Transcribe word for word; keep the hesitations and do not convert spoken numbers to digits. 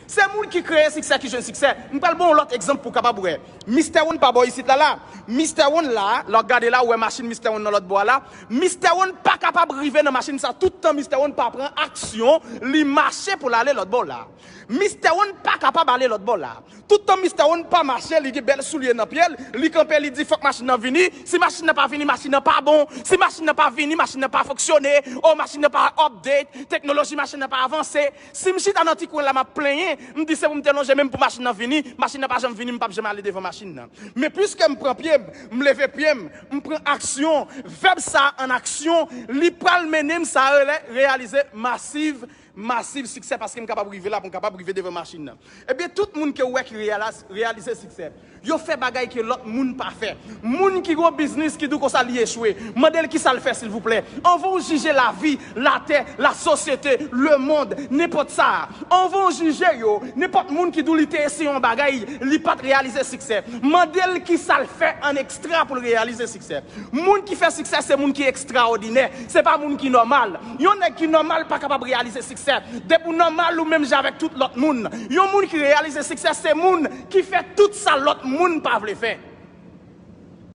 Se moun ki kreye siksè ki jwenn siksè. M pral ba w yon lòt egzanp pou w kapab wè. Mistè Won pa bò isit la la. Mistè Won la, lè w gade la, ou wè machin Mistè Won nan lòt bò a la. Mistè Won pa kapab rive nan machin sa. Tout tan Mistè Won pa pran aksyon, li mache pou l ale lòt bò la. Mistè Won pa kapab ale lòt bò la. Tout tan Mistè Won pa mache, li gen bèl soulye nan pye l, li kanpe, li di fòk machin nan vini. Si machin nan pa vini, machin nan pa bon. Si machin nan pa vini, machin nan pa fonksyone. O, machin nan pa update, teknoloji machin nan pa avanse. Si m chita nan ti kwen la, m ap plenyen, m di se pou m te lonje men m pou machin nan vini, machin nan pa janm vini, m p ap janm ale devan machin nan. Men piske m pran pye m, m leve pye m, m pran aksyon, vèb sa an aksyon, li pral mennen m sa rele reyalize masiv, masiv siksè paske m kapab rive la pou m kapab rive devan machin nan. Ebyen, tout moun ke w wè ki reyalize siksè, yo fè bagay ke lòt moun pa fè. Moun ki gon biznis ki di w konsa li echwe, mande l kisa l fè silvouplè. Anvan w jije lavi, latè, lasosyete, lemonn, nenpòt sa. Anvan w jije yo, nenpòt moun ki di w li te eseye yon bagay, li pa t reyalize siksè. Mande l kisa l fè an ekstra pou l reyalize siksè. Moun ki fè siksè se moun ki ekstraòdinè, se pa moun ki nòmal. Yon nèg ki nòmal pa kapab reyalize siksè. Depi w nòmal ou menm jan avèk tout lòt moun. Yon moun ki reyalize siksè se moun ki fè tout sa lòt moun pa vle fè.